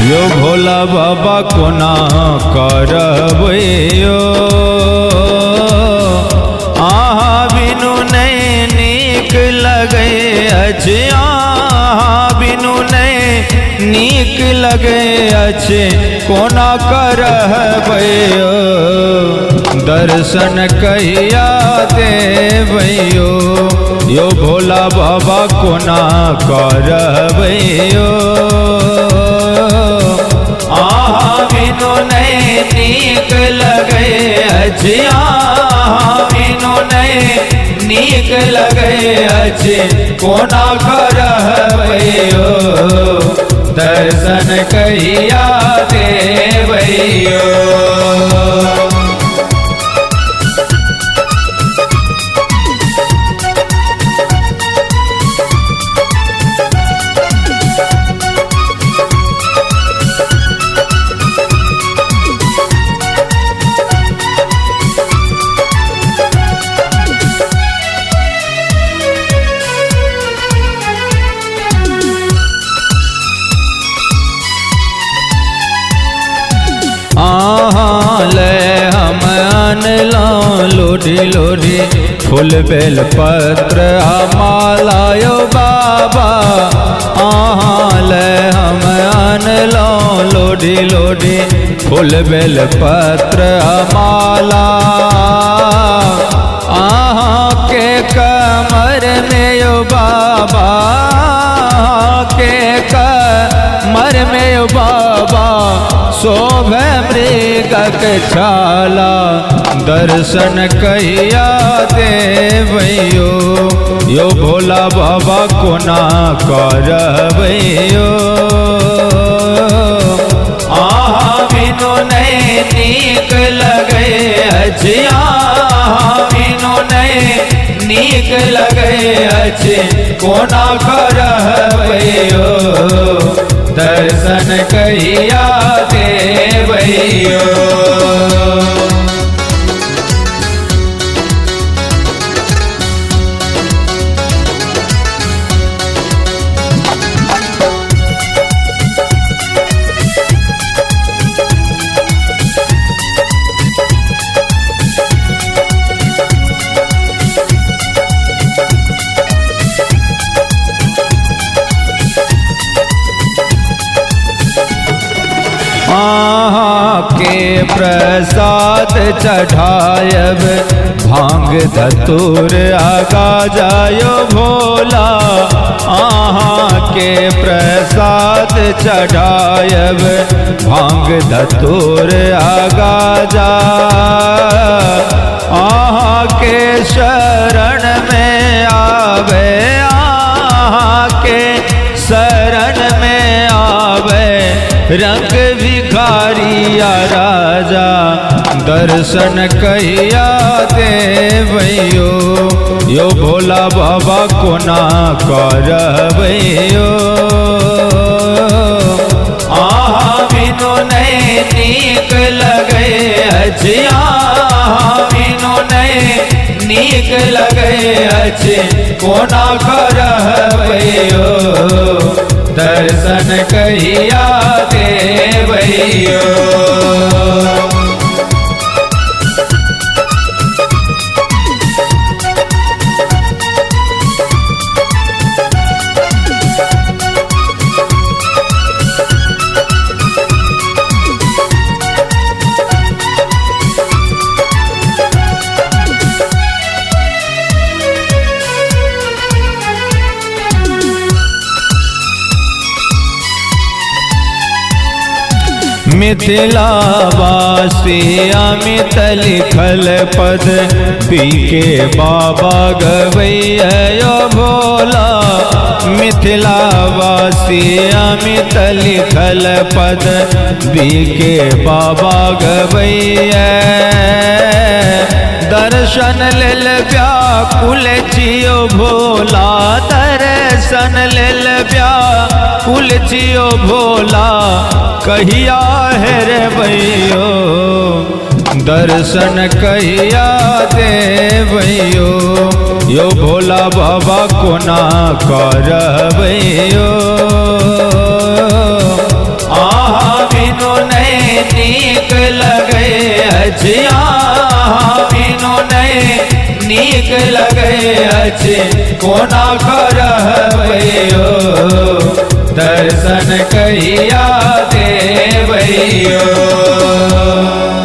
यो भोला बाबा कोना करबै यो, अहाँ बिनु नहि नीक लगै अछि, अहाँ बिनु नहि नीक लगै अछि, कोना करबै यो, दर्शन कहिया देबै यो, यो भोला बाबा कोना करबै यो, अहाँ बिनु नहि नीक लगै अछि, अहाँ बिनु नहि नीक लगै अछि, कोना करबै यो, दर्शन कहिया देबै यो। अहाँ ले हम अनलहुँ लोढ़ी लोढ़ी फूल बेल पत्र आ माला यो बाबा, अहाँ ले हम अनलहुँ लोढ़ी लोढ़ी फूल बेल पत्र आ माला, अहाँ के कमर में यो बाबा, के कमर में यो बाबा शोभे मृगक छाला, दर्शन कहिया देबै यो, यो भोला बाबा कोना करबै यो, अहाँ बिनु नहि नीक लगै अछि, अहाँ बिनु नहि नीक लगै अछि, कोना करबै यो, दर्शन कहिया देबै यो। अहाँ के प्रसाद चढ़ायब भांग धतूर आगा जायो भोला, अहाँ के प्रसाद चढ़ायब भांग धतूर आगा जा, अहाँ के शरण में आवे, अहाँ के शरण में आवे रंग भिखारिया राजा, दर्शन कहिया देबै यो, यो भोला बाबा कोना करबै यो, अहाँ बिनु नहि नीक लगै अछि, अहाँ बिनु नहि नीक लगै अछि, कोना करबै यो, दर्शन कहिया देबै यो। मिथिलावासी अमित लिखल पद पी के बाबा गवैया भोला, मिथिलावासी अमित लिखल पद पी के बाबा गवैया, दर्शन लेल व्याकुल जियो भोला, दर्शन लेल व्याकुल जियो भोला, कहिया हेरबैयो, दर्शन कहिया देबैयो, यो भोला बाबा कोना करबैयो। आहा। अछि, अहाँ बिनु नहि नीक लगै अछि, कोना कऽ रहबै यौ, दर्शन कहिया देबै यौ।